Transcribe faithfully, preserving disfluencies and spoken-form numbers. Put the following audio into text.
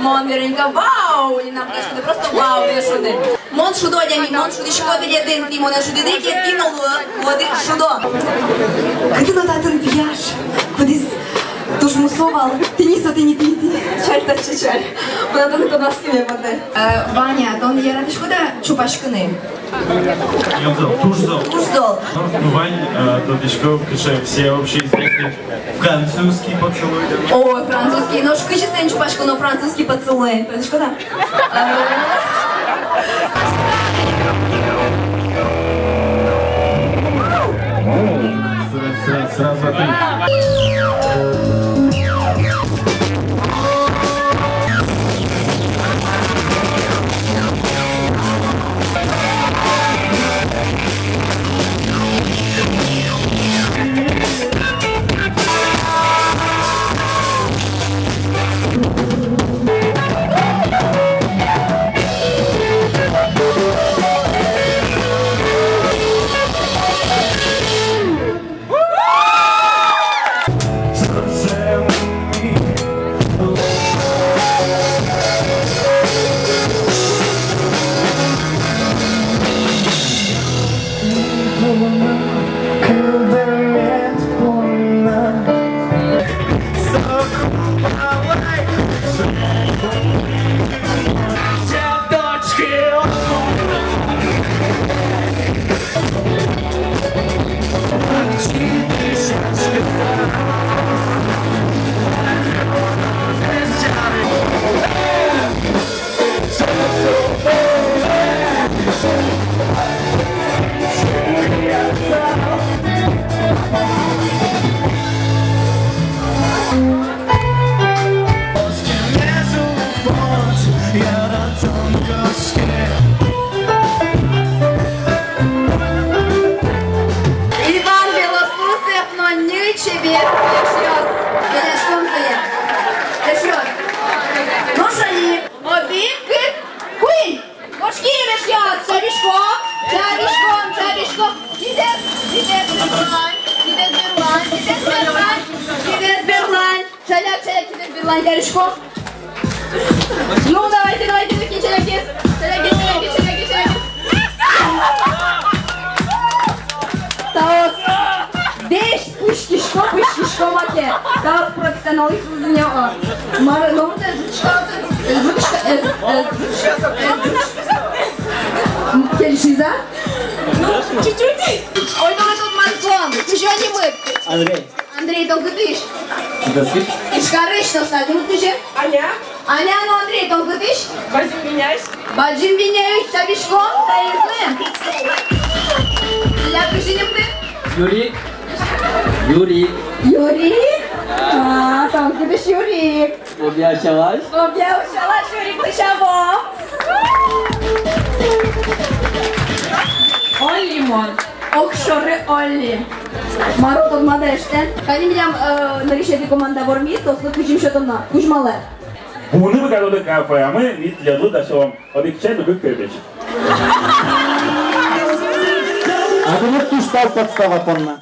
Мон, Вероника, вау! Ини нам кашкыды, просто вау, я шуды. Мон шудо адями, мон шудӥсько тӥледын, тӥ монэ шудӥды ке, тӥ но луоды шудо. Кытын но татын пияш, кудӥз туж мусо вал, тӥни со, тӥни, тӥни, тӥни. Чаль татчы, чаль. Мон тонэ тодматскеме потэ. Э, Ваня, тон яратӥськод-а чупаськыны? Туж зол. Туж зол. Ну, Вань, э, тодӥсько, кыӵе всеобщеизвестный французский поцелуй, да? О, французский. Нош кызьы соин чупаськоно французский поцелуй? Тодӥськод-а? Э. Сра-, сра-, сразу ответь. Иван Белослудцев но ньыль чебер, эшъёс. Эшъёс. Эшъёс. Нош али. Одӥг, кык, куинь. Кошким, эшъёс, чабиськом, чабиськом, чабиськом. Тӥдэс, тӥдэс берлань, тӥдэс берлань, тӥдэс берлань, тӥдэс берлань. Чаляк, чаляк, тӥдэс берлань кариськом. Ну, давайте, давайте, давайте, чалякез, чалякез, чалякез, чалякез, чалякез. Таос. Весь пушкисько, пушкисько маке. Таос профессионалъёс ини, о. Мар, ну, вот, э, жучка, э, жучка, э, э, жучка, э, жучка. М, кельшиз-а? Ну, чуть-чуть. Ой, ну, вот, Маркон, ты чё не мыт? Андрей. Андрей, тон кытысь? Ижкарысь. Ижкарысь, но садик кытысь? Аня. Аня но Андрей, тон кытысь? Бадӟым Виняысь. Бадӟым Виняысь, чабиськом, таизлы. Ля, кызьы нимды? Юрик. Юрик. Юрик? А, тон кытысь, Юрик? Объяв усялась. Объяв усялась, Юрик, лэся вуо. Олли мон. Огшоры Олли. Мар тодмады эшшо? Тани милям, э, нырысетӥ команда вормиз, соослы кузьым сётоно. Кузьмалэ. Вуыны быгатоды кафеямы, ми тӥледлы дасялом одӥг чай но кык перепеч. Адямиос туж тау подстава понна.